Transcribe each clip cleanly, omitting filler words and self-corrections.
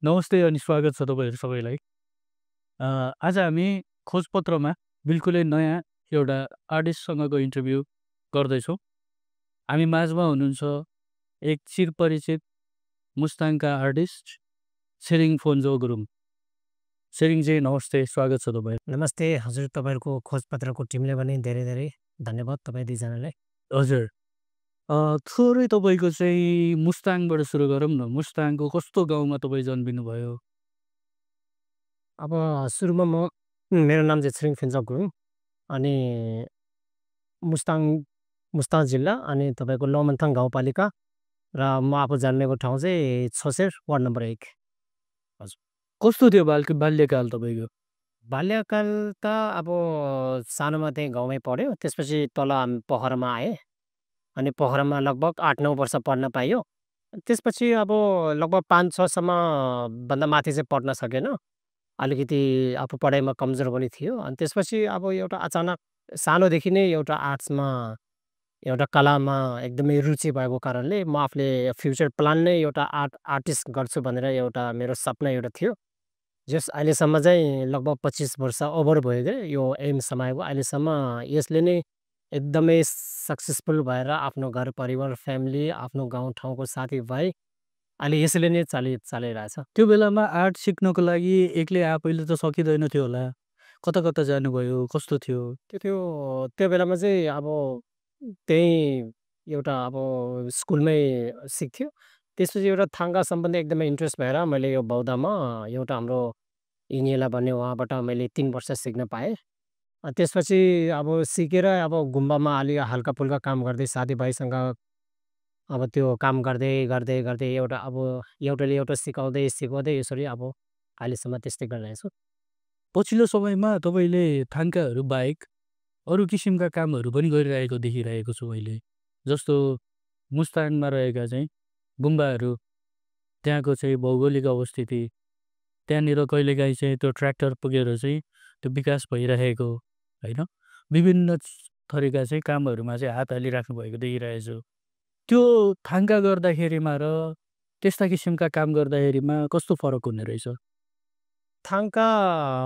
नमस्ते अनि स्वागत छ तपाईँहरू सबैलाई। आज हामी खोजपत्रमा बिल्कुलै नयाँ एउटा आर्टिस्टसँगको इन्टरभ्यू गर्दैछौँ। हामी माझमा हुनुहुन्छ एक चिरपरिचित मुस्ताङका आर्टिस्ट सेरिङ फोन्जो गुरुङ। सेरिङजी नमस्ते, स्वागत छ तपाईँ। नमस्ते हजुर, तपाईँहरूको खोजपत्रको टिमले पनि धेरै धेरै धन्यवाद तपाईँ दुईजनालाई। हजुर, थोरै तपाईँको चाहिँ मुस्ताङबाट सुरु गरौँ न। मुस्ताङको कस्तो गाउँमा तपाईँ जन्मिनुभयो? अब सुरुमा मेरो नाम चाहिँ छिरिङ फिन्चक गुरुङ अनि मुस्ताङ मुस्ताङ जिल्ला अनि तपाईँको लमन्थाङ गाउँपालिका र म आफू जन्मेको ठाउँ चाहिँ छोसेर वार्ड नम्बर 1। हजुर, कस्तो थियो बाल्यकाल तपाईँको? बाल्यकाल त अब सानोमा त्यही गाउँमै पढ्यो, त्यसपछि तल पोखरामा आएँ अनि पोखरामा लगभग 8-9 वर्ष पढ्न पाइयो। त्यसपछि अब लगभग 5-6सम्म भन्दा माथि चाहिँ पढ्न सकेन। अलिकति आफू पढाइमा कमजोर पनि थियो अनि त्यसपछि अब एउटा अचानक सानोदेखि नै एउटा आर्ट्समा एउटा कलामा एकदमै रुचि भएको कारणले म आफूले फ्युचर प्लान नै एउटा आर्टिस्ट गर्छु भनेर एउटा मेरो सपना एउटा थियो। जस अहिलेसम्म चाहिँ लगभग 25 वर्ष ओभर भयो क्या यो एम समाएको। अहिलेसम्म यसले नै एकदमै सक्सेसफुल भएर आफ्नो घर परिवार फ्यामिली आफ्नो गाउँठाउँको साथीभाइ अहिले यसले नै चलिरहेछ। त्यो बेलामा आर्ट सिक्नको लागि एक्लै आफैले त सकिँदैन थियो होला। कता कता जानुभयो? कस्तो थियो? त्यो बेलामा चाहिँ अब त्यही एउटा अब स्कुलमै सिक्थ्यो। त्यसपछि एउटा थाङ्का सम्बन्धी एकदमै इन्ट्रेस्ट भएर मैले यो बौद्धमा एउटा हाम्रो इनिएला भन्ने उहाँबाट मैले 3 वर्ष सिक्न पाएँ। त्यसपछि अब सिकेर अब गुम्बामा अलि हल्का-फुल्का काम गर्दै साथीभाइसँग अब त्यो काम गर्दै गर्दै गर्दै एउटा अब एउटाले एउटा सिकाउँदै यसरी अब अहिलेसम्म त्यस्तै गरिरहेको छु। पछिल्लो समयमा तपाईँले थाङ्काहरू बाहेक अरू किसिमका कामहरू पनि गरिरहेको देखिरहेको छु मैले। जस्तो मुस्ताङमा रहेका चाहिँ गुम्बाहरू, त्यहाँको चाहिँ भौगोलिक अवस्थिति, त्यहाँनिर कहिलेकाहीँ चाहिँ त्यो ट्र्याक्टर पुगेर चाहिँ त्यो विकास भइरहेको होइन, विभिन्न थरीका चाहिँ कामहरूमा चाहिँ हात हालिराख्नु भएको देखिरहेको छु। त्यो थाङ्का गर्दाखेरिमा र त्यस्ता किसिमका काम गर्दाखेरिमा कस्तो फरक हुने रहेछ? थाङ्का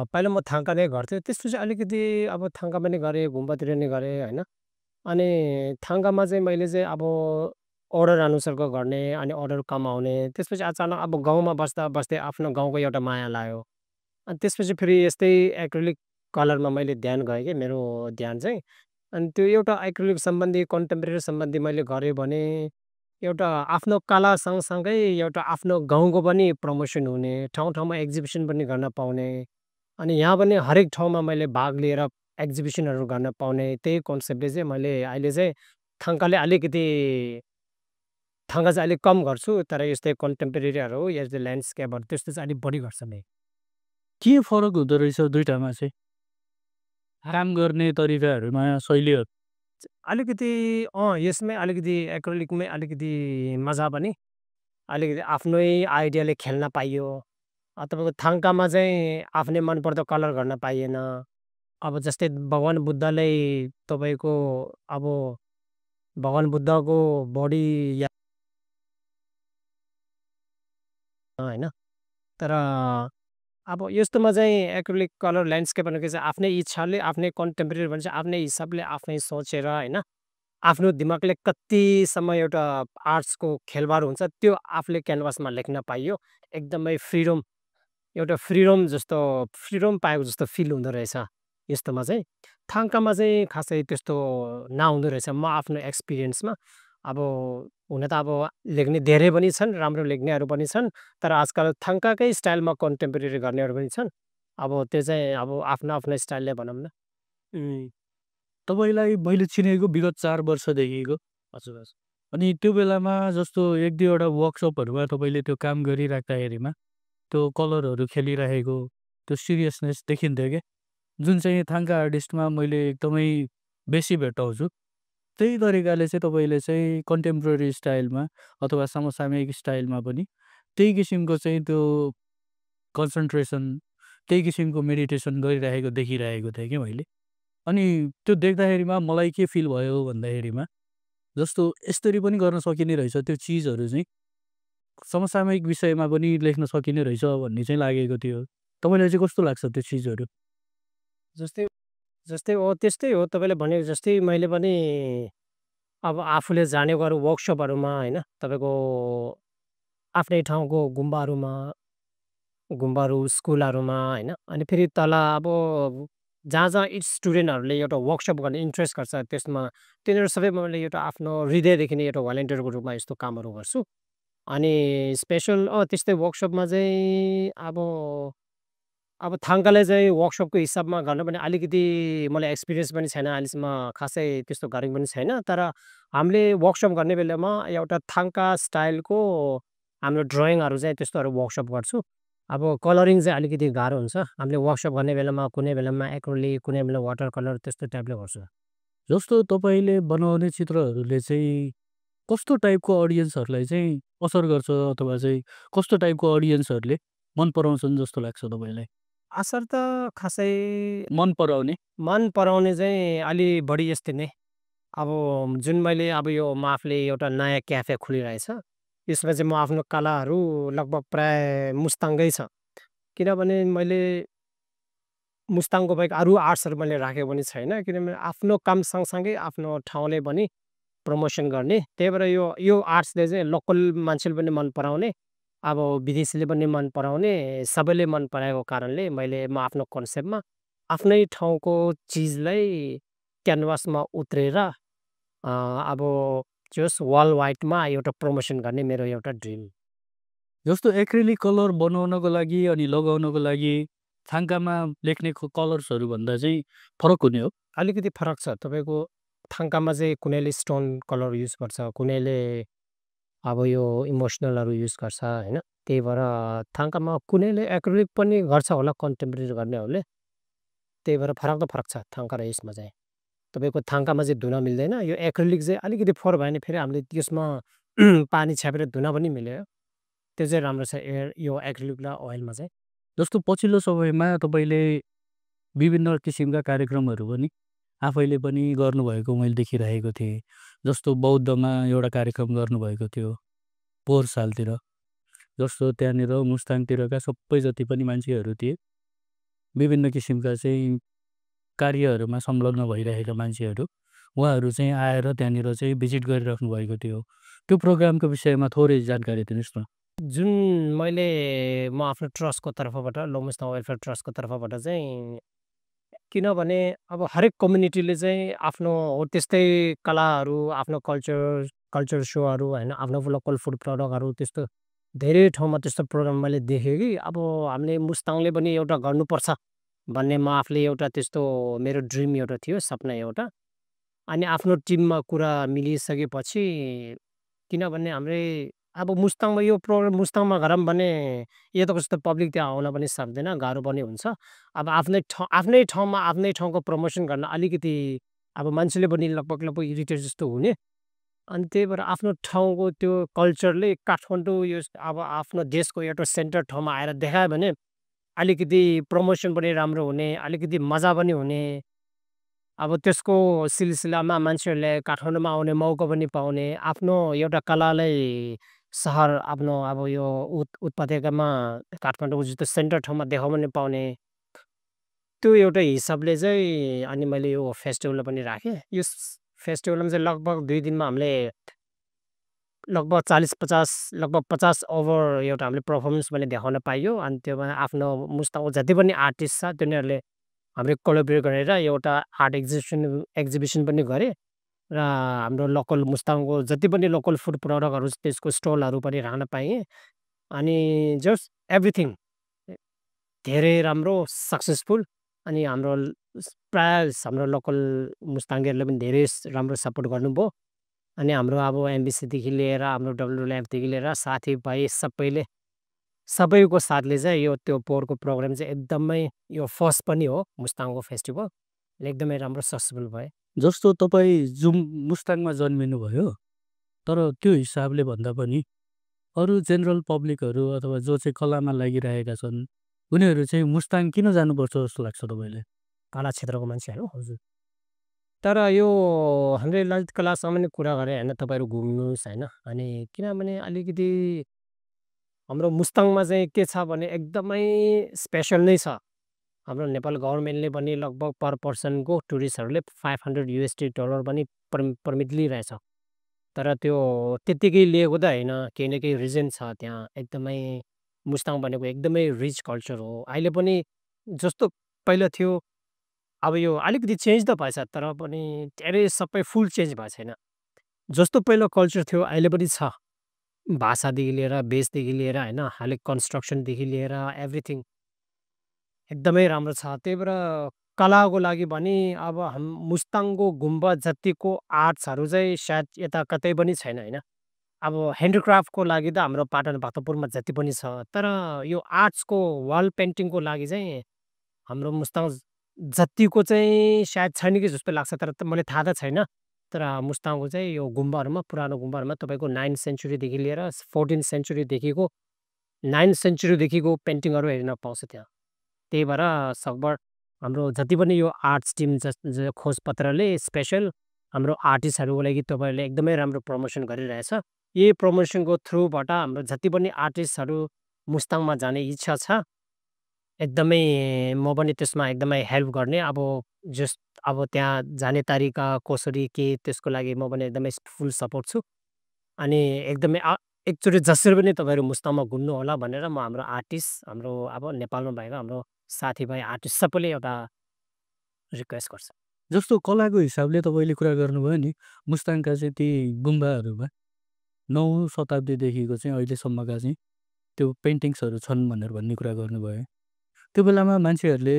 पहिला म थाङ्का नै गर्थेँ। त्यसपछि अलिकति अब थाङ्का पनि गरेँ, गुम्बातिर नि गरेँ होइन। अनि थाङ्कामा चाहिँ मैले चाहिँ अब अर्डर अनुसारको गर्ने अनि अर्डर कमाउने। त्यसपछि अचानक अब गाउँमा बस्दा बस्दै आफ्नो गाउँको एउटा माया लाग्यो। अनि त्यसपछि फेरि यस्तै एक्रिलिक कलरमा मैले ध्यान गएँ कि मेरो ध्यान चाहिँ। अनि त्यो एउटा एक्रिलिक सम्बन्धी कन्टेम्पोरेरी सम्बन्धी मैले गरेँ भने एउटा आफ्नो कला सँगसँगै एउटा आफ्नो गाउँको पनि प्रमोसन हुने, ठाउँ-ठाउँमा एक्जिबिसन पनि गर्न पाउने अनि यहाँ पनि हरेक ठाउँमा मैले भाग लिएर एक्जिबिसनहरू गर्न पाउने त्यही कन्सेप्टले चाहिँ मैले अहिले चाहिँ थाङ्काले अलिकति थाङ्का चाहिँ अलिक कम गर्छु। तर यस्तै कन्टेम्पोरेरीहरू यस्तै ल्यान्डस्केपहरू त्यस्तो चाहिँ अलिक बढी गर्छु नि। के फरक हुँदो रहेछ दुइटामा चाहिँ? काम गर्ने तरिकाहरूमा, शैलीहरू? अलिकति यसमै अलिकति एक्रिलिकमै अलिकति मजा पनि अलिकति आफ्नै आइडियाले खेल्न पाइयो। तपाईँको थाङ्कामा चाहिँ आफ्नै मनपर्दो कलर गर्न पाइएन। अब जस्तै भगवान् बुद्धलाई तपाईँको अब भगवान् बुद्धको बडी या होइन। तर अब यस्तोमा चाहिँ एक्रिलिक कलर ल्यान्डस्केप भनेको चाहिँ आफ्नै इच्छाले आफ्नै कन्टेम्पोरेरी भने चाहिँ आफ्नै हिसाबले आफै सोचेर होइन, आफ्नो दिमागले कतिसम्म एउटा आर्ट्सको खेलबाड हुन्छ त्यो आफूले क्यानभासमा लेख्न पाइयो। एकदमै एउटा फ्रिडम पाएको जस्तो फिल हुँदो रहेछ यस्तोमा चाहिँ। थाङ्कामा चाहिँ खासै त्यस्तो नहुँदो रहेछ म आफ्नो एक्सपिरियन्समा। अब हुन त अब लेख्ने धेरै पनि छन्, राम्रो लेख्नेहरू पनि छन्। तर आजकल थाङ्काकै स्टाइलमा कन्टेम्पोरेरी गर्नेहरू पनि छन्। अब त्यो चाहिँ अब आफ्नो आफ्नो स्टाइलले भनौँ न। तपाईँलाई मैले चिनेको विगत 4 वर्षदेखिको। हजुर हजुर। अनि त्यो बेलामा जस्तो 1-2वटा वर्कसपहरूमा तपाईँले त्यो काम गरिराख्दाखेरिमा त्यो कलरहरू खेलिरहेको त्यो सिरियसनेस देखिन्थ्यो क्या, जुन चाहिँ थाङ्का आर्टिस्टमा मैले एकदमै बेसी भेट्टाउँछु। त्यही तरिकाले चाहिँ तपाईँले चाहिँ कन्टेम्पोरेरी स्टाइलमा अथवा समसामयिक स्टाइलमा पनि त्यही किसिमको चाहिँ त्यो कन्सन्ट्रेसन, त्यही किसिमको मेडिटेसन गरिरहेको देखिरहेको थिएँ कि मैले। अनि त्यो देख्दाखेरिमा मलाई के फिल भयो भन्दाखेरिमा जस्तो यसरी पनि गर्न सकिने रहेछ त्यो चिजहरू चाहिँ समसामयिक विषयमा पनि लेख्न सकिने रहेछ भन्ने चाहिँ लागेको थियो। तपाईँलाई चाहिँ कस्तो लाग्छ त्यो चिजहरू? जस्तै जस्तै हो त्यस्तै हो तपाईँले भनेको जस्तै मैले पनि अब आफूले जानेको अरू वर्कसपहरूमा होइन तपाईँको आफ्नै ठाउँको गुम्बाहरू स्कुलहरूमा होइन अनि फेरि तल अब जहाँ जहाँ स्टुडेन्टहरूले एउटा वर्कसप गर्ने इन्ट्रेस्ट गर्छ त्यसमा तिनीहरू सबै मैले एउटा आफ्नो हृदयदेखि नै एउटा भलिन्टियरको रूपमा यस्तो कामहरू गर्छु। अनि स्पेसल त्यस्तै वर्कसपमा चाहिँ अब थाङ्काले चाहिँ वर्कसपको हिसाबमा गर्न पनि अलिकति मलाई एक्सपिरियन्स पनि छैन अहिलेसम्म खासै त्यस्तो गरेको पनि छैन। तर हामीले वर्कसप गर्ने बेलामा एउटा थाङ्का स्टाइलको हाम्रो ड्रइङहरू चाहिँ त्यस्तोहरू वर्कसप गर्छु। अब कलरिङ चाहिँ अलिकति गाह्रो हुन्छ। हामीले वर्कसप गर्ने बेलामा कुनै बेलामा एक्रिलिक कुनै बेला वाटर कलर त्यस्तो टाइपले गर्छु। जस्तो तपाईँले बनाउने चित्रहरूले चाहिँ कस्तो टाइपको अडियन्सहरूलाई चाहिँ असर गर्छ अथवा चाहिँ कस्तो टाइपको अडियन्सहरूले मन पराउँछन् जस्तो लाग्छ तपाईँलाई? असर त खासै मन पराउने? मन पराउने चाहिँ अलि बढी जस्तै नै। अब जुन मैले अब यो म आफूले एउटा नयाँ क्याफे खुलिरहेछ। यसमा चाहिँ म आफ्नो कलाहरू लगभग प्राय मुस्ताङकै छ। किनभने मैले मुस्ताङको बाहेक अरू आर्ट्सहरू मैले राखेको पनि छैन। किनभने आफ्नो काम सँगसँगै आफ्नो ठाउँले पनि प्रमोसन गर्ने। त्यही भएर यो आर्ट्सले चाहिँ लोकल मान्छेले पनि मन पराउने, अब विदेशीले पनि मन पराउने, सबैले मन पराएको कारणले मैले म आफ्नो कन्सेप्टमा आफ्नै ठाउँको चिजलाई क्यानभासमा उत्रेर अब जस वर्ल्ड वाइडमा एउटा प्रमोसन गर्ने मेरो एउटा ड्रिम। जस्तो एक्रिलिक कलर बनाउनको लागि अनि लगाउनको लागि थाङ्कामा लेख्ने कलर्सहरू भन्दा चाहिँ फरक हुने हो? अलिकति फरक छ। तपाईँको थाङ्कामा चाहिँ कुनैले स्टोन कलर युज गर्छ, कुनैले अब यो इमोसनलहरू युज गर्छ होइन। त्यही भएर थाङ्कामा कुनैले एक्रिलिक पनि गर्छ होला कन्टेम्पोरेरी गर्नेहरूले। त्यही भएर फरक त फरक छ थाङ्का र यसमा चाहिँ। तपाईँको थाङ्कामा चाहिँ धुन मिल्दैन। यो एक्रिलिक चाहिँ अलिकति फोहोर भयो भने फेरि हामीले त्यसमा पानी छ्यापेर धुन पनि मिल्यो। त्यो चाहिँ राम्रो छ यो एक्रिलिक र ओइलमा चाहिँ। जस्तो पछिल्लो समयमा तपाईँले विभिन्न किसिमका कार्यक्रमहरू पनि आफैले पनि गर्नुभएको मैले देखिरहेको थिएँ। जस्तो बौद्धमा एउटा कार्यक्रम गर्नुभएको थियो पोहोर सालतिर। जस्तो त्यहाँनिर मुस्ताङतिरका सबै जति पनि मान्छेहरू थिए विभिन्न किसिमका चाहिँ कार्यहरूमा संलग्न भइरहेका मान्छेहरू उहाँहरू चाहिँ आएर त्यहाँनिर चाहिँ भिजिट गरिराख्नु भएको थियो। त्यो प्रोग्रामको विषयमा थोरै जानकारी दिनुहोस् न। जुन मैले म आफ्नो ट्रस्टको तर्फबाट लो मुस्ताङ वेलफेयर ट्रस्टको तर्फबाट चाहिँ किनभने अब हरेक कम्युनिटीले चाहिँ आफ्नो हो त्यस्तै कलाहरू आफ्नो कल्चर सोहरू होइन आफ्नो लोकल फुड प्रडक्टहरू त्यस्तो धेरै ठाउँमा त्यस्तो प्रोग्राम मैले देखेँ कि अब हामीले मुस्ताङले पनि एउटा गर्नुपर्छ भन्ने म आफूले एउटा त्यस्तो मेरो ड्रिम एउटा थियो सपना एउटा। अनि आफ्नो टिममा कुरा मिलिसकेपछि किनभने हाम्रै अब मुस्ताङमा यो प्रोग्राम मुस्ताङमा गरौँ भने यो त कस्तो पब्लिक त्यहाँ आउन पनि सक्दैन, गाह्रो पनि हुन्छ। अब आफ्नै ठाउँमा आफ्नै ठाउँको प्रमोसन गर्न अलिकति अब मान्छेले पनि लगभग इरिटेट जस्तो हुने। अनि त्यही भएर आफ्नो ठाउँको त्यो कल्चरले काठमाडौँ यो अब आफ्नो देशको एउटा सेन्टर ठाउँमा आएर देखायो भने अलिकति प्रमोसन पनि राम्रो हुने, अलिकति मजा पनि हुने। अब त्यसको सिलसिलामा मान्छेहरूले काठमाडौँमा आउने मौका पनि पाउने, आफ्नो एउटा कलालाई सहर आफ्नो अब यो उपत्यकामा काठमाडौँको जस्तो सेन्टर ठाउँमा देखाउन पाउने। त्यो एउटा हिसाबले चाहिँ अनि मैले यो फेस्टिभल पनि राखेँ। यो फेस्टिभलमा चाहिँ लगभग 2 दिनमा हामीले लगभग 50 ओभर एउटा हामीले पर्फर्मेन्स पनि देखाउन पाइयो। अनि त्योमा आफ्नो मुस्ताङको जति पनि आर्टिस्ट छ तिनीहरूले हामीले कोलाबोरेट गरेर एउटा आर्ट एक्जिबिसन पनि गरेँ र हाम्रो लोकल मुस्ताङको जति पनि लोकल फुड प्रडक्टहरू त्यसको स्टलहरू पनि राख्न पाएँ। अनि जस्ट एभ्रिथिङ धेरै राम्रो सक्सेसफुल। अनि हाम्रो प्राय हाम्रो लोकल मुस्ताङीहरूले पनि धेरै राम्रो सपोर्ट गर्नुभयो। अनि हाम्रो अब एमबिसीदेखि लिएर हाम्रो WWF देखि लिएर साथीभाइ सबैको साथले चाहिँ यो त्यो पोहोरको प्रोग्राम चाहिँ एकदमै यो फर्स्ट पनि हो मुस्ताङको फेस्टिभल एकदमै राम्रो सक्सेसफुल भयो। जस्तो तपाईँ मुस्ताङमा जन्मिनुभयो तर त्यो हिसाबले भन्दा पनि अरू जेनरल पब्लिकहरू अथवा जो चाहिँ कलामा लागिरहेका छन् उनीहरू चाहिँ मुस्ताङ किन जानुपर्छ जस्तो लाग्छ तपाईँलाई? कला क्षेत्रको मान्छेहरू हजुर। तर यो हामीले ललित कला सामान्य कुरा गरे होइन तपाईँहरू घुम्नुहोस् होइन। अनि किनभने अलिकति हाम्रो मुस्ताङमा चाहिँ के छ भने एकदमै स्पेसल नै छ। हाम्रो नेपाल गभर्नमेन्टले पनि लगभग पर पर्सनको टुरिस्टहरूले $500 पनि पर्मिट लिइरहेछ। तर त्यो त्यत्तिकै लिएको त होइन, केही न केही रिजन छ त्यहाँ। एकदमै मुस्ताङ भनेको एकदमै रिच कल्चर हो। अहिले पनि जस्तो पहिला थियो, अब यो अलिकति चेन्ज त भएछ तर पनि धेरै सबै फुल चेन्ज भएको छैन। जस्तो पहिला कल्चर थियो अहिले पनि छ। भाषादेखि लिएर, बेसदेखि लिएर होइन, हाले कन्स्ट्रक्सनदेखि लिएर एभ्रिथिङ एकदमै राम्रो छ। त्यही भएर कलाको लागि भने अब मुस्ताङको गुम्बा जत्तिको आर्ट्सहरू चाहिँ सायद यता कतै पनि छैन होइन। अब ह्यान्डिक्राफ्टको लागि त हाम्रो पाटन भक्तपुरमा जति पनि छ। तर यो आर्ट्सको वाल पेन्टिङको लागि चाहिँ हाम्रो मुस्ताङ जत्तिको चाहिँ सायद छैन कि जस्तो लाग्छ। तर मलाई थाहा त छैन। तर मुस्ताङको चाहिँ यो गुम्बाहरूमा, पुरानो गुम्बाहरूमा तपाईँको 9th सेन्चुरीदेखि लिएर 14th सेन्चुरीदेखिको 9th सेन्चुरीदेखिको पेन्टिङहरू हेर्न पाउँछ त्यहाँ। त्यही भएर सकभर हाम्रो जति पनि यो आर्ट्स टिम खोजपत्रले स्पेसल हाम्रो आर्टिस्टहरूको लागि तपाईँहरूले एकदमै राम्रो प्रमोसन गरिरहेछ। यही प्रमोसनको थ्रुबाट हाम्रो जति पनि आर्टिस्टहरू मुस्ताङमा जाने इच्छा छ, एकदमै म पनि त्यसमा एकदमै हेल्प गर्ने। अब अब त्यहाँ जाने तरिका कसरी के त्यसको लागि म पनि एकदमै फुल सपोर्ट छु। अनि एकदमै एकचोटि जसरी पनि तपाईँहरू मुस्ताङमा घुम्नु होला भनेर म हाम्रो आर्टिस्ट, हाम्रो अब नेपालमा भएको हाम्रो साथीभाइ आर्टिस्ट सबैले एउटा रिक्वेस्ट गर्छ। जस्तो कलाको हिसाबले तपाईँले कुरा गर्नुभयो नि, मुस्ताङका चाहिँ ती गुम्बाहरूमा 9औँ शताब्दीदेखिको चाहिँ अहिलेसम्मका चाहिँ त्यो पेन्टिङ्सहरू छन् भनेर भन्ने कुरा गर्नुभयो। त्यो बेलामा मान्छेहरूले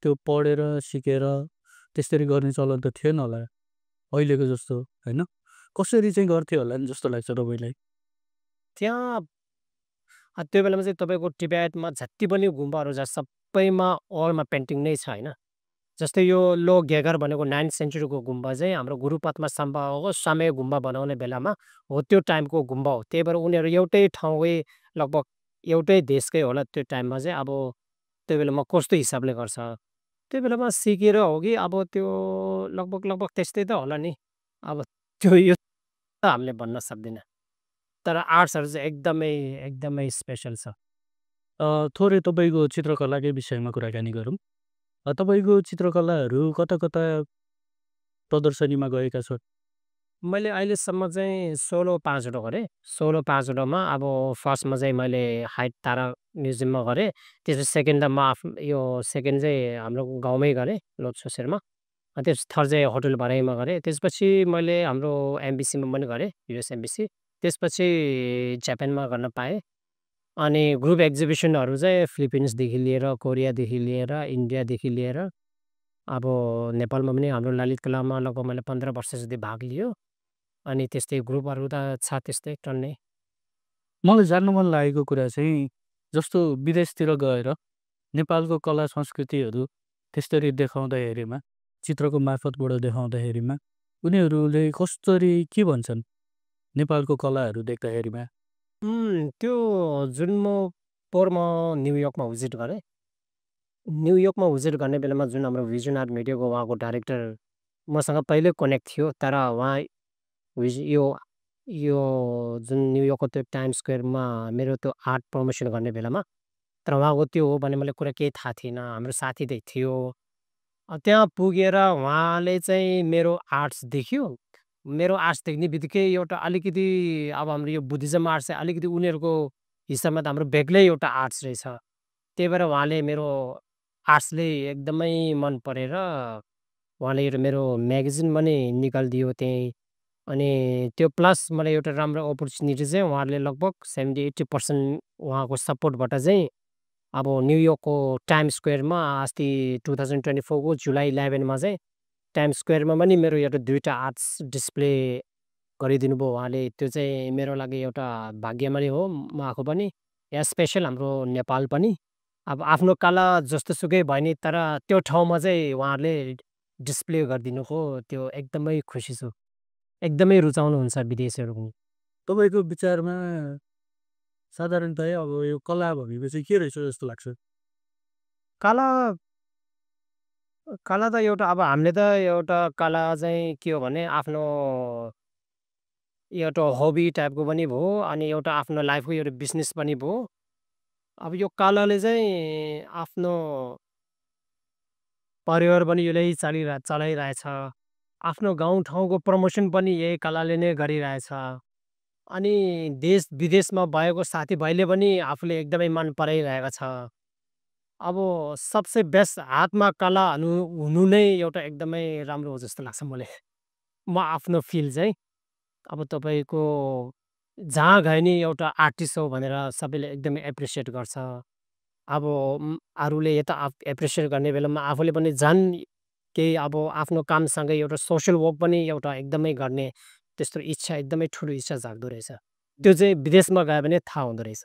त्यो पढेर सिकेर त्यसरी गर्ने चलन त थिएन होला अहिलेको जस्तो होइन। कसरी चाहिँ गर्थ्यो होला नि जस्तो लाग्छ तपाईँलाई? त्यहाँ त्यो बेलामा चाहिँ तपाईँको टिबेटमा जति पनि गुम्बाहरू छ सबैमा अलमा पेन्टिङ नै छ होइन। जस्तै यो लो गेगर भनेको 9th सेन्चुरीको गुम्बा चाहिँ हाम्रो गुरुपत्मा सम्भावको समय गुम्बा बनाउने बेलामा हो, त्यो टाइमको गुम्बा हो। त्यही भएर उनीहरू एउटै ठाउँकै लगभग एउटै देशकै होला त्यो टाइममा चाहिँ। अब त्यो बेलामा कस्तो हिसाबले गर्छ त्यो बेलामा सिकेर हो कि अब त्यो लगभग लगभग त्यस्तै त होला नि। अब त्यो यो त हामीले भन्न सक्दैन। तर आर्ट्सहरू चाहिँ एकदमै एकदमै स्पेसल छ। थोरै तपाईँको चित्रकलाकै विषयमा कुराकानी गरौँ। तपाईँको चित्रकलाहरू कता कता प्रदर्शनीमा गएका छन्? मैले अहिलेसम्म चाहिँ 16 5वटा गरेँ। 16 5वटामा अब फर्स्टमा चाहिँ मैले हाइट तारा म्युजियममा गरेँ। त्यसपछि सेकेन्डमा यो सेकेन्ड चाहिँ हाम्रो गाउँमै गरेँ लोछोसेरमा। त्यस थर्ड चाहिँ होटल भराइमा गरेँ। त्यसपछि मैले हाम्रो एमबिसीमा पनि गरेँ, युएस एमबिसी। त्यसपछि जापानमा गर्न पाएँ। अनि ग्रुप एक्जिबिसनहरू चाहिँ फिलिपिन्सदेखि लिएर, कोरियादेखि लिएर, इन्डियादेखि लिएर अब नेपालमा पनि हाम्रो ललित कलामा लगभग मैले 15 वर्ष जति भाग लियो। अनि त्यस्तै ग्रुपहरू त छ त्यस्तै टन्नै। मलाई जान्नु मन लागेको कुरा चाहिँ जस्तो विदेशतिर गएर नेपालको कला संस्कृतिहरू त्यसरी देखाउँदाखेरिमा, चित्रको मार्फतबाट देखाउँदाखेरिमा उनीहरूले कसरी के भन्छन् नेपालको कलाहरू देख्दाखेरिमा? त्यो जुन म न्युयोर्कमा भिजिट गरेँ। न्युयोर्कमा भिजिट गर्ने बेलामा जुन हाम्रो भिजन आर्ट मिडियाको उहाँको डाइरेक्टर मसँग पहिल्यै कनेक्ट थियो। तर उहाँ यो यो जुन न्युयोर्कको त्यो टाइम्स स्क्वेयरमा मेरो त्यो आर्ट प्रमोसन गर्ने बेलामा, तर उहाँको त्यो हो भन्ने मलाई कुरा केही थाहा थिएन। हाम्रो साथी चाहिँ थियो। त्यहाँ पुगेर उहाँले चाहिँ मेरो आर्ट्स देख्यो। मेरो आर्ट्स देख्ने बित्तिकै एउटा अलिकति अब हाम्रो यो बुद्धिज्म आर्ट्स चाहिँ अलिकति उनीहरूको हिसाबमा त हाम्रो बेग्लै एउटा आर्ट्स रहेछ। त्यही भएर उहाँले मेरो आर्ट्सले एकदमै मन परेर उहाँले एउटा मेरो म्यागजिन पनि निकालिदियो त्यहीँ। अनि त्यो प्लस मलाई एउटा राम्रो अपर्च्युनिटी चाहिँ उहाँहरूले लगभग 70-80% उहाँको सपोर्टबाट चाहिँ अब न्युयोर्कको टाइम्स स्क्वेयरमा अस्ति 2024को जुलाई 11मा चाहिँ टाइम्स स्क्वेयरमा पनि मेरो एउटा 2टा आर्ट्स डिस्प्ले गरिदिनु भयो उहाँले। त्यो चाहिँ मेरो लागि एउटा भाग्यमानी हो म आफू पनि, या स्पेसल हाम्रो नेपाल पनि। अब आफ्नो कला जस्तोसुकै भयो नि, तर त्यो ठाउँमा चाहिँ उहाँहरूले डिस्प्ले गरिदिनुको त्यो एकदमै खुसी छु। एकदमै रुचाउनुहुन्छ विदेशीहरू पनि। तपाईँको विचारमा साधारणतया अब यो कला भनेको चाहिँ के रहेछ जस्तो लाग्छ? कला कला त एउटा अब हामीले त एउटा कला चाहिँ के हो भने आफ्नो एउटा हबी टाइपको पनि भयो अनि एउटा आफ्नो लाइफको एउटा बिजनेस पनि भयो। अब यो कलाले चाहिँ आफ्नो परिवार पनि यसले चलाइरहेछ। आफ्नो गाउँठाउँको प्रमोसन पनि यही कलाले नै गरिरहेछ। अनि देश-विदेशमा भएको साथीभाइले पनि आफूले एकदमै मन पराइरहेको छ। अब सबसे बेस्ट हातमा कला हुनु नै एउटा एकदमै राम्रो हो जस्तो लाग्छ मलाई। म आफ्नो फिल चाहिँ अब तपाईँको जहाँ गए नि एउटा आर्टिस्ट हो भनेर सबैले एकदमै एप्रिसिएट गर्छ। अब अरूले यता एप्रिसिएट गर्ने बेलामा आफूले पनि झन् केही अब आफ्नो कामसँगै एउटा सोसल वर्क पनि एउटा एकदमै गर्ने त्यस्तो इच्छा एकदमै ठुलो इच्छा जाग्दो रहेछ। त्यो चाहिँ विदेशमा गयो भने थाहा हुँदो रहेछ।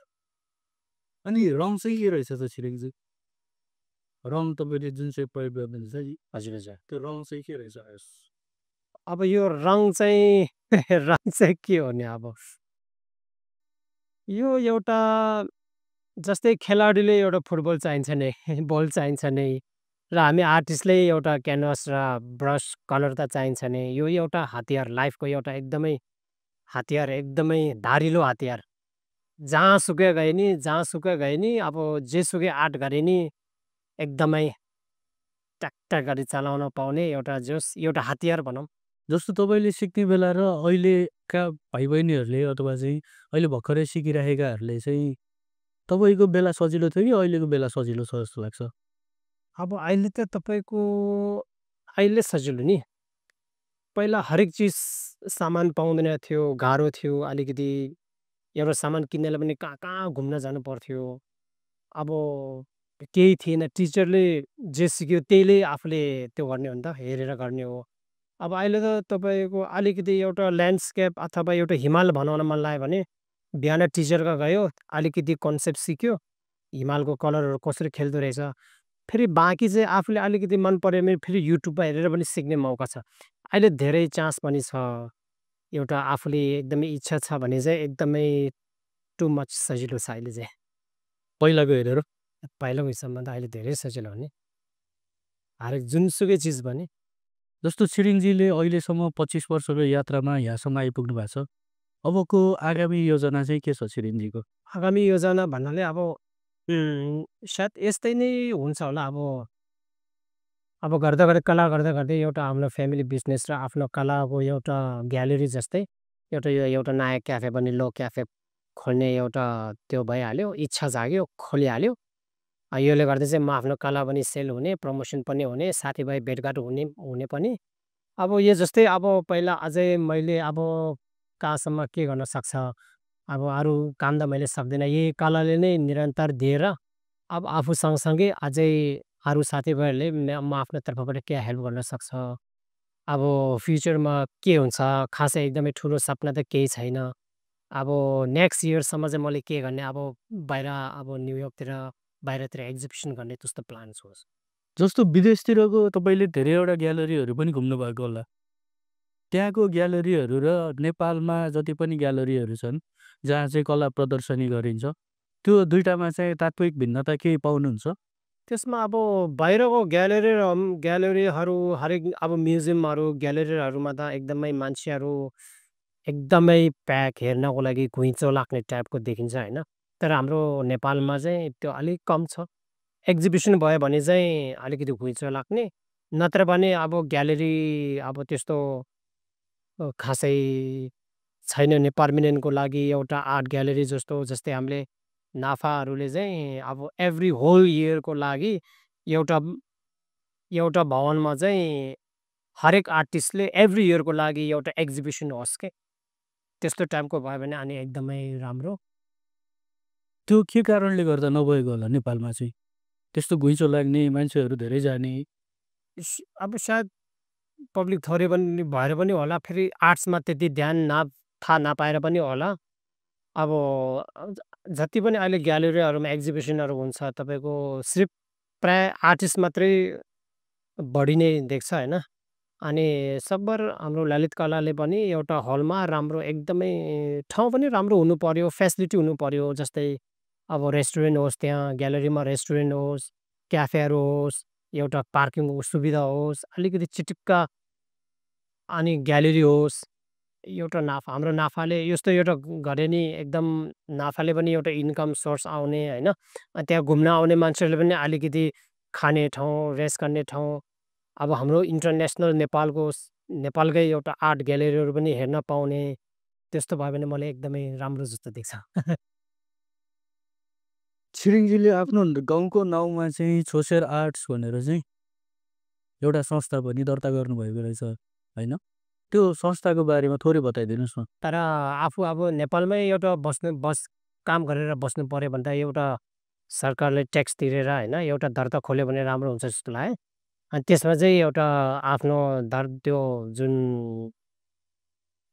अनि रङ चाहिँ के रहेछ त छिरिङजी? रङ तपाईँले जुन चाहिँ प्रयोग गर्नुहुन्छ नि, हजुर, हजुर। त्यो रङ चाहिँ के रहेछ? अब यो रङ चाहिँ रङ चाहिँ के हो नि अब? यो एउटा जस्तै खेलाडीले एउटा फुटबल चाहिन्छ नै, बल चाहिन्छ नै र हामी आर्टिस्टले एउटा क्यानभस र ब्रस कलर त चाहिन्छ नै। यो एउटा हतियार लाइफको एउटा एकदमै हतियार एकदमै धारिलो हतियार। जहाँसुकै गए नि अब जेसुकै आर्ट गरे नि एकदमै ट्याक गरी चलाउन पाउने एउटा जोस एउटा हतियार भनौँ। जस्तो तपाईँले सिक्ने बेला र अहिलेका भाइ-बहिनीहरूले अथवा चाहिँ अहिले भर्खरै सिकिरहेकाहरूले चाहिँ तपाईँको बेला सजिलो थियो कि अहिलेको बेला सजिलो छ जस्तो लाग्छ? अब अहिले त तपाईँको अहिले सजिलो नि। पहिला हरेक चिज सामान पाउँदैन थियो, गाह्रो थियो अलिकति। एउटा सामान किन्नलाई पनि कहाँ घुम्न जानु पर्थ्यो। अब केही थिएन, टिचरले जे सिक्यो त्यहीले आफूले त्यो गर्ने हो नि त, हेरेर गर्ने हो। अब अहिले त तपाईँको अलिकति एउटा ल्यान्डस्केप अथवा एउटा हिमाल बनाउन मन लाग्यो भने बिहान टिचरकहाँ गयो, अलिकति कन्सेप्ट सिक्यो, हिमालको कलरहरू कसरी खेल्दो रहेछ। फेरि बाँकी चाहिँ आफूले अलिकति मन पऱ्यो भने फेरि युट्युबमा हेरेर पनि सिक्ने मौका छ। अहिले धेरै चान्स पनि छ। एउटा आफूले एकदमै इच्छा छ भने चाहिँ एकदमै टु मच सजिलो छ अहिले चाहिँ। पहिलाको हेरेर? पहिलाको हिसाबमा त अहिले धेरै सजिलो हो नि। हरेक जुनसुकै चिज भने। जस्तो छिरिङजीले अहिलेसम्म 25 वर्षको यात्रामा यहाँसम्म आइपुग्नु भएको छ। अबको आगामी योजना चाहिँ के छ छिरिङजीको? आगामी योजना भन्नाले अब सायद यस्तै नै हुन्छ होला अब। अब गर्दा कला गर्दै एउटा आफ्नो फ्यामिली बिजनेस र आफ्नो कलाको एउटा ग्यालरी जस्तै एउटा नयाँ क्याफे पनि लो क्याफे खोल्ने एउटा त्यो भइहाल्यो, इच्छा जाग्यो, खोलिहाल्यो। यसले गर्दा चाहिँ म आफ्नो कला पनि सेल हुने, प्रमोसन पनि हुने, साथीभाइ भेटघाट हुने पनि। अब यो जस्तै अब पहिला अझै मैले अब कहाँसम्म के गर्न सक्छ, अब अरू काम त मैले सक्दिनँ। यही कलाले नै निरन्तर दिएर अब आफू सँगसँगै अझै अरू साथीभाइहरूले म आफ्नो तर्फबाट के हेल्प गर्न सक्छ। अब फ्युचरमा के हुन्छ खासै एकदमै ठुलो सपना त केही छैन। अब नेक्स्ट इयरसम्म चाहिँ मैले के गर्ने अब बाहिर अब न्युयोर्कतिर बाहिरतिर एक्जिबिसन गर्ने त्यस्तो प्लान छ। जस्तो विदेशतिरको तपाईँले धेरैवटा ग्यालरीहरू पनि घुम्नुभएको होला। त्यहाँको ग्यालरीहरू र नेपालमा जति पनि ग्यालरीहरू छन्, जहाँ चाहिँ कला प्रदर्शनी गरिन्छ, त्यो दुइटामा चाहिँ तात्विक भिन्नता केही पाउनुहुन्छ? त्यसमा अब बाहिरको ग्यालरीहरू हरेक अब म्युजियमहरू, ग्यालरीहरूमा त एकदमै मान्छेहरू एकदमै प्याक हेर्नको लागि घुइँचो लाग्ने टाइपको देखिन्छ होइन। तर हाम्रो नेपालमा चाहिँ त्यो अलिक कम छ। एक्जिबिसन भयो भने चाहिँ अलिकति घुइँचो लाग्ने, नत्र भने अब ग्यालरी अब त्यस्तो खासै छैन नि पर्मनेन्टको लागि एउटा आर्ट ग्यालरी जस्तो। जस्तै हामीले नाफाहरूले चाहिँ अब एभ्री होल इयरको लागि एउटा एउटा भवनमा चाहिँ हरेक आर्टिस्टले एभ्री इयरको लागि एउटा एक्जिबिसन होस् के, त्यस्तो टाइपको भयो भने अनि एकदमै राम्रो। त्यो के कारणले गर्दा नभएको होला नेपालमा चाहिँ? त्यस्तो घुइँचो लाग्ने, मान्छेहरू धेरै जाने? अब सायद पब्लिक थोरै पनि भएर पनि होला, फेरि आर्ट्समा त्यति ध्यान थाहा नपाएर पनि होला। अब जति पनि अहिले ग्यालरीहरूमा एक्जिबिसनहरू हुन्छ तपाईँको सिर्फ प्राय आर्टिस्ट मात्रै बढी नै देख्छ होइन। अनि सकभर हाम्रो ललित कलाले पनि एउटा हलमा राम्रो एकदमै ठाउँ पनि राम्रो हुनु पर्यो, फेसिलिटी हुनु पर्यो। जस्तै अब रेस्टुरेन्ट होस्, त्यहाँ ग्यालरीमा रेस्टुरेन्ट होस्, क्याफेहरू होस्, एउटा पार्किङको सुविधा होस्, अलिकति चिटिक्क अनि ग्यालेरी होस्, एउटा नाफा हाम्रो नाफाले यस्तो एउटा गऱ्यो नि एकदम नाफाले पनि एउटा इन्कम सोर्स आउने होइन। त्यहाँ घुम्न आउने मान्छेहरूले पनि अलिकति खाने ठाउँ, रेस्ट गर्ने ठाउँ, अब हाम्रो इन्टरनेसनल नेपालकै एउटा आर्ट ग्यालेरीहरू पनि हेर्न पाउने, त्यस्तो भयो भने मलाई एकदमै राम्रो जस्तो देख्छ। छिरिङजीले आफ्नो गाउँको नाउँमा चाहिँ छोसेर आर्ट्स भनेर चाहिँ एउटा संस्था पनि दर्ता गर्नुभएको रहेछ होइन? त्यो संस्थाको बारेमा थोरै बताइदिनुहोस् न। तर आफू अब नेपालमै एउटा काम गरेर बस्नु पऱ्यो भने त एउटा सरकारले ट्याक्स तिरेर होइन एउटा दर्ता खोल्यो भने राम्रो हुन्छ जस्तो लाग्यो। अनि त्यसमा चाहिँ एउटा आफ्नो त्यो जुन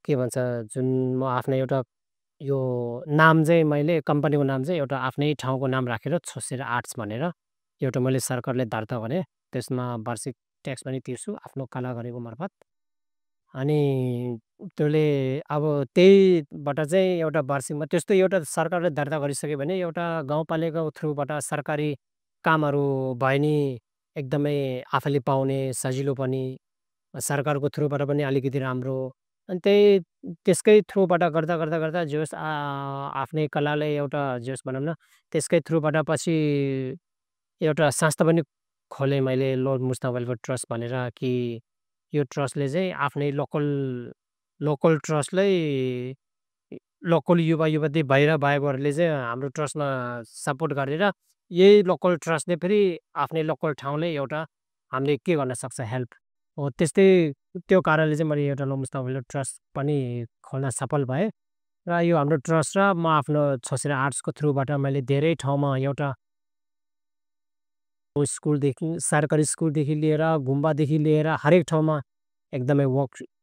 के भन्छ, जुन म आफ्नो एउटा यो नाम चाहिँ मैले कम्पनीको नाम चाहिँ एउटा आफ्नै ठाउँको नाम राखेर छोसेर आर्ट्स भनेर एउटा मैले सरकारले दर्ता गरेँ। त्यसमा वार्षिक ट्याक्स पनि तिर्छु आफ्नो कला गरेको मार्फत। अनि त्यसले अब त्यहीबाट चाहिँ एउटा वार्षिकमा त्यस्तो एउटा सरकारले दर्ता गरिसक्यो भने एउटा गाउँपालिकाको थ्रुबाट सरकारी कामहरू भयो नि एकदमै आफैले पाउने सजिलो पनि, सरकारको थ्रुबाट पनि अलिकति राम्रो। अनि त्यसकै थ्रुबाट गर्दा गर्दा गर्दा जोस् आफ्नै कलाले एउटा जोस् भनौँ न त्यसकै थ्रुबाट पछि एउटा संस्था पनि खोलेँ मैले, लर्ड मुस्तफा वेलफेयर ट्रस्ट भनेर। कि यो ट्रस्टले चाहिँ आफ्नै लोकल ट्रस्टलाई लोकल युवा युवती बाहिर बाहेकहरूले चाहिँ हाम्रो ट्रस्टमा सपोर्ट गरेर यही लोकल ट्रस्टले फेरि आफ्नै लोकल ठाउँले एउटा हामीले के गर्न सक्छ हेल्प हो। त्यस्तै त्यो कारणले चाहिँ मैले एउटा लर्ड मुस्तफा वेलफेयर ट्रस्ट पनि खोल्न सफल भएँ। र यो हाम्रो ट्रस्ट र म आफ्नो छोसेर आर्ट्सको थ्रुबाट मैले धेरै ठाउँमा एउटा स्कुलदेखि सरकारी स्कुलदेखि लिएर गुम्बादेखि लिएर हरेक ठाउँमा एकदमै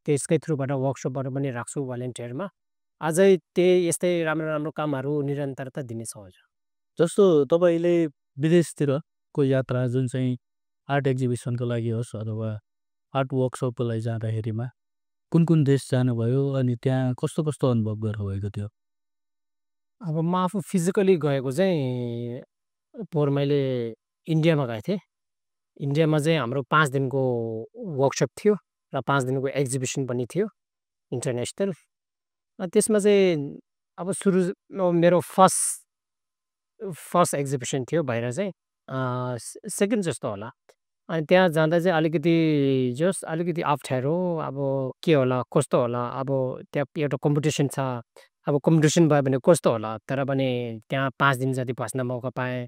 त्यसकै थ्रुबाट वर्कसपहरू पनि राख्छु भलिन्टियरमा। अझै यस्तै राम्रो राम्रो कामहरू निरन्तरता दिनेछौँ हजुर। जस्तो तपाईँले विदेशतिरको यात्रा जुन चाहिँ आर्ट एक्जिबिसनको लागि होस् अथवा आर्ट वर्कसपको लागि जाँदाखेरिमा कुन कुन देश जानुभयो अनि त्यहाँ कस्तो कस्तो अनुभव गर्नुभएको थियो? अब म आफू फिजिकली गएको चाहिँ पोहोर मैले इन्डियामा गएको थिएँ। इन्डियामा चाहिँ हाम्रो 5 दिनको वर्कसप थियो र 5 दिनको एक्जिबिसन पनि थियो इन्टरनेसनल। त्यसमा चाहिँ अब मेरो फर्स्ट एक्जिबिसन थियो बाहिर चाहिँ सेकेन्ड जस्तो होला। अनि त्यहाँ जाँदा चाहिँ अलिकति अप्ठ्यारो, अब के होला कस्तो होला, अब त्यहाँ एउटा कम्पिटिसन छ, अब कम्पिटिसन भयो भने कस्तो होला। तर पनि त्यहाँ 5 दिन जति बस्न मौका पाएँ,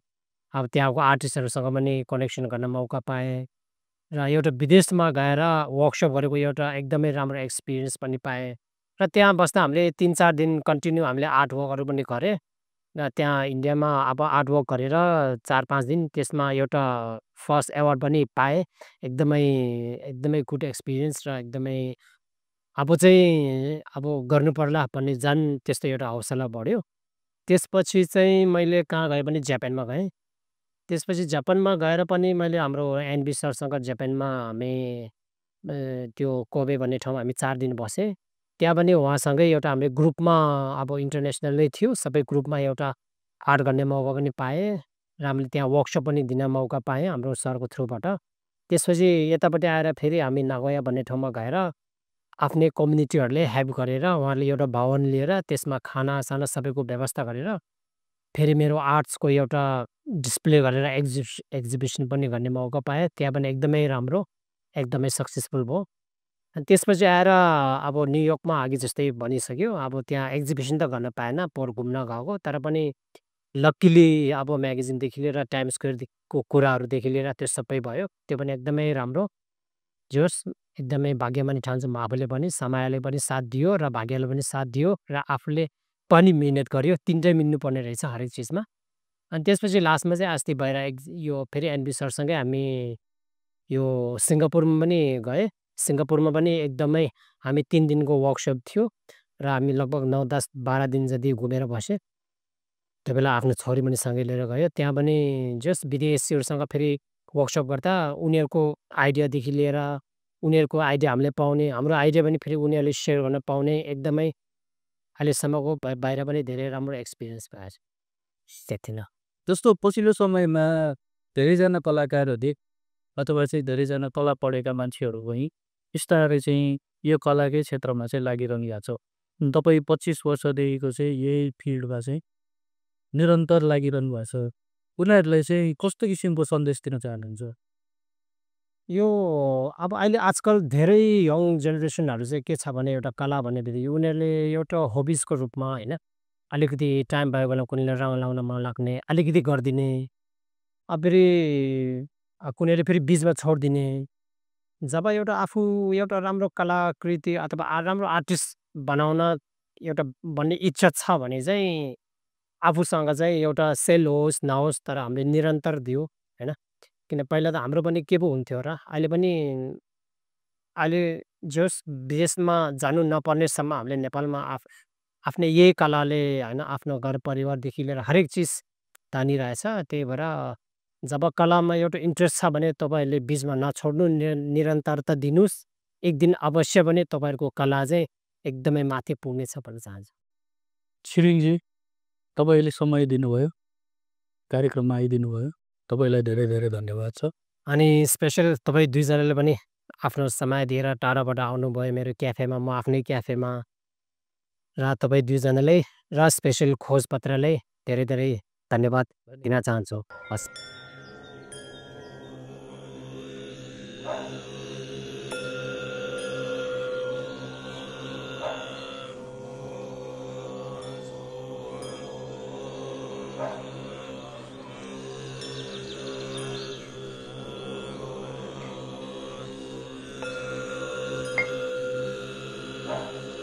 अब त्यहाँको आर्टिस्टहरूसँग पनि कनेक्सन गर्न मौका पाएँ र एउटा विदेशमा गएर वर्कसप गरेको एउटा एकदमै राम्रो एक्सपिरियन्स पनि पाएँ। र त्यहाँ बस्दा हामीले 3-4 दिन कन्टिन्यू हामीले आर्ट वर्कहरू पनि गरेँ। र त्यहाँ इन्डियामा अब आर्ट वर्क गरेर 4-5 दिन त्यसमा एउटा फर्स्ट एवार्ड पनि पाएँ। एकदमै गुड एक्सपिरियन्स र एकदमै अब चाहिँ अब गर्नु पर्ला भन्ने झन् त्यस्तो एउटा हौसला बढ्यो। त्यसपछि चाहिँ मैले कहाँ गएँ भने जापानमा गएँ। त्यसपछि जापानमा गएर पनि मैले हाम्रो एनबी सरसँग जापानमा हामी त्यो कोबे भन्ने ठाउँमा हामी 4 दिन बसेँ। त्यहाँ पनि उहाँसँगै एउटा हामीले ग्रुपमा अब इन्टरनेसनलै थियो, सबै ग्रुपमा एउटा आर्ट गर्ने मौका पनि पाएँ र हामीले त्यहाँ वर्कसप पनि दिन मौका पाएँ हाम्रो सरको थ्रुबाट। त्यसपछि यतापट्टि आएर फेरि हामी नागोया भन्ने ठाउँमा गएर आफ्नै कम्युनिटीहरूले हेल्प गरेर उहाँहरूले एउटा भवन लिएर त्यसमा खानासाना सबैको व्यवस्था गरेर फेरि मेरो आर्ट्सको एउटा डिस्प्ले गरेर एक्जिबिसन पनि गर्ने मौका पाएँ। त्यहाँ पनि एकदमै राम्रो, एकदमै सक्सेसफुल भयो। अनि त्यसपछि आएर अब न्युयोर्कमा अघि जस्तै भनिसक्यो, अब त्यहाँ एक्जिबिसन त गर्न पाएन, पोहोर घुम्न गएको। तर पनि लक्किली अब म्यागजिनदेखि लिएर टाइम स्क्वेयरको कुराहरूदेखि लिएर त्यो सबै भयो। त्यो पनि एकदमै राम्रो एकदमै भाग्यमानी ठान्छु म आफूले पनि, समयले पनि साथ दियो र भाग्यले पनि साथ दियो र आफूले पनि मिहिनेत गर्यो। तिनटै मिल्नुपर्ने रहेछ हरेक चिजमा। अनि त्यसपछि लास्टमा चाहिँ अस्ति बाहिर यो फेरि एनबी सरसँगै हामी यो सिङ्गापुरमा पनि गएँ। सिङ्गापुरमा पनि एकदमै हामी 3 दिनको वर्कसप थियो र हामी लगभग 9-10-12 दिन जति घुमेर बसेँ। त्यो बेला आफ्नो छोरी पनि सँगै लिएर गयो। त्यहाँ पनि विदेशीहरूसँग फेरि वर्कसप गर्दा उनीहरूको आइडियादेखि लिएर उनीहरूको आइडिया हामीले पाउने, हाम्रो आइडिया पनि फेरि उनीहरूले सेयर गर्न पाउने एकदमै अहिलेसम्मको बाहिर पनि धेरै राम्रो एक्सपिरियन्स भएको छ। त्यति नै। जस्तो पछिल्लो समयमा धेरैजना कलाकारहरूले अथवा चाहिँ धेरैजना तल पढेका मान्छेहरू पनि बिस्तारै चाहिँ यो कलाकै क्षेत्रमा चाहिँ लागिरहनु भएको छ। तपाईँ 25 वर्षदेखिको चाहिँ यही फिल्डमा चाहिँ निरन्तर लागिरहनु भएको छ। उनीहरूलाई चाहिँ कस्तो किसिमको सन्देश दिन चाहनुहुन्छ? यो अब अहिले आजकल धेरै यङ जेनेरेसनहरू चाहिँ के छ भने एउटा कला भन्ने बित्तिकै उनीहरूले एउटा हबिजको रूपमा होइन अलिकति टाइम भयो बेला कुनैले रङ लाउन मन लाग्ने अलिकति गरिदिने फेरि कुनैले फेरि बिचमा छोडिदिने जब एउटा आफू एउटा राम्रो कलाकृति अथवा राम्रो आर्टिस्ट बनाउन एउटा भन्ने इच्छा छ भने चाहिँ आफूसँग चाहिँ एउटा सेल होस् नहोस् तर हामीले निरन्तर दियो होइन किन पहिला त हाम्रो पनि के पो हुन्थ्यो र अहिले पनि अहिले जस विदेशमा जानु नपर्नेसम्म हामीले नेपालमा आफ्नै यही कलाले होइन आफ्नो घर परिवारदेखि लिएर हरेक चिज तानिरहेछ। त्यही भएर जब कलामा एउटा इन्ट्रेस्ट छ भने तपाईँहरूले बिचमा नछोड्नु निरन्तरता दिनुहोस्। एक दिन अवश्य पनि तपाईँहरूको कला चाहिँ एकदमै माथि पुग्नेछ भन्न चाहन्छु। छिरिङजी, तपाईँले समय दिनुभयो, कार्यक्रममा आइदिनु भयो, तपाईँलाई धेरै धेरै धन्यवाद छ। अनि स्पेसल तपाईँ दुईजनाले पनि आफ्नो समय दिएर टाढाबाट आउनुभयो मेरो क्याफेमा, म आफ्नै क्याफेमा र तपाईँ दुईजनाले र स्पेसल खोजपत्रले धेरै धेरै धन्यवाद दिन चाहन्छु। हस्।